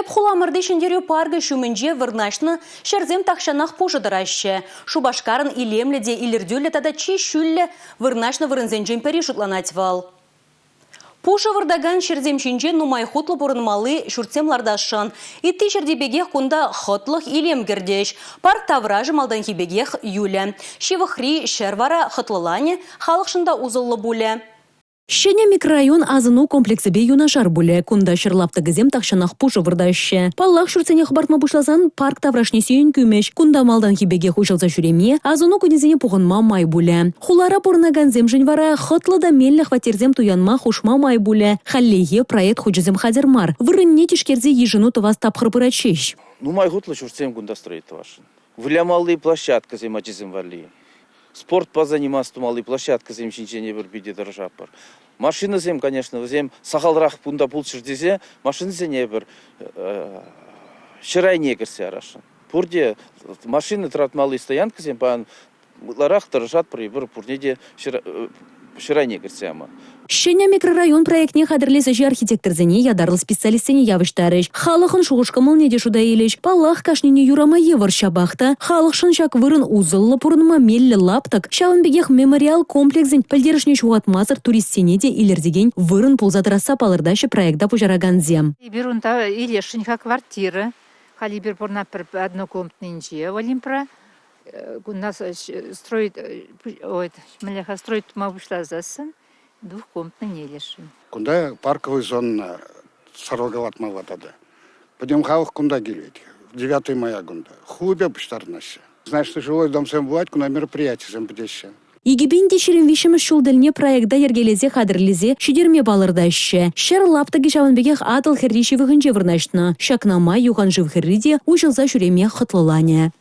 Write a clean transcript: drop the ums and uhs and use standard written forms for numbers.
Тӗп хуламӑрти Ҫӗнтерӳ паркӗ ҫумӗнче вырнаҫнӑ ҫӗрсем тахҫанах пушӑ тӑраҫҫӗ. Шупашкарӑн илемлӗ те илӗртӳллӗ тата чи ҫӳллӗ вырнаҫнӑ вырӑнсенчен пӗри шутланать вӑл. Пушӑ выртакан ҫӗрсем ҫинче нумай хутлӑ пурӑнмалли ҫуртсем лартасшӑн. Ытти ҫӗрти пекех кунта хӑтлӑх, илем кӗртӗҫ. Парк таврашӗ малтанхи пекех юлӗ. Ҫывӑхри ҫӗр вара хӑтлӑланӗ, халӑхшӑн та усӑллӑ пулӗ. Ҫӗнӗ микрорайон асӑну комплексӗпе юнашар пулӗ. Кунта ҫӗр лаптӑкӗсем тахҫанах пушӑ выртаҫҫӗ. Паллах, ҫуртсене хӑпартма пуҫласан парк таврашне сиен кӳмӗҫ. Кунта малтанхи пекех уҫӑлса ҫӳреме, асӑну кунӗсене пухӑнма май пулӗ. Хулара пурӑнакансемшӗн вара хӑтлӑ та меллӗ хваттерсем туянма хушма май пулӗ. Хальлӗхе проект хучӗсем хатӗр мар. Вырӑнне тишкерсе йышӑну тӑвас тапхӑр пырать ҫеҫ. Нумай хутлӑ ҫуртсем кунта строить тӑвасшӑн. Вылямалли площадкӑсем ачасем валли. Спортпа заниматься тумалли площадкӑсем ҫинчен эпир питӗ тӑрӑшатпӑр. Машинӑсем, конечно, вӗсем сахалрах кунта пулччӑр тесе машинӑсене эпир ҫӗр айне кӗртсе ярасшӑн. Пурте машина тӑратмалли стоянкӑсем паян ытларах тӑрӑшатпӑр эпир пурне те ҫӗр айне кӗртсе яма. Ҫӗнӗ микрорайон проектне хатӗрлес ӗҫе архитекторсене, ятарлӑ специалистсене явӑҫтарӗҫ. Халӑхӑн шухӑш-кӑмӑлне те шута илӗҫ. Паллах, кашнине юрама йывӑр, ҫапах та халӑхшӑн ҫак вырӑн усӑллӑ, пурӑнма меллӗ лаптӑк, ҫавӑн пекех мемориал комплексӗн пӗлтерӗшне ҫухатмасӑр туристсене те илӗртекен вырӑн пулса тӑрасса палӑртаҫҫӗ проекта пуҫаракансем. Эпир унта илесшӗн-ха квартира. Халь эпир пурӑнатпӑр однокомнатнинче Олимпра. Кунта строить, ой, мӗнле-ха строить тума пуҫласассӑн двухкомнатный илесшӗн. Кунта парковый зона сарӑлкалатмалла тата. Пӗтӗм халӑх кунта килет. 9 мая кунта. Хулипе пуҫтарӑнаҫҫӗ. Значит, жилой домсем пулать, кунта мероприятисем пӗтеҫҫӗ. 2023 ҫул тӗлне проекта йӗркелесе хатӗрлесе ҫитерме палӑртаҫҫӗ. Ҫӗр лаптӑкӗ ҫавӑн пекех Атӑл хӗрри ҫывӑхӗнче вырнаҫнӑ. Ҫакна май юхан шыв хӗрри те уҫӑлса ҫӳреме хӑтлӑланӗ.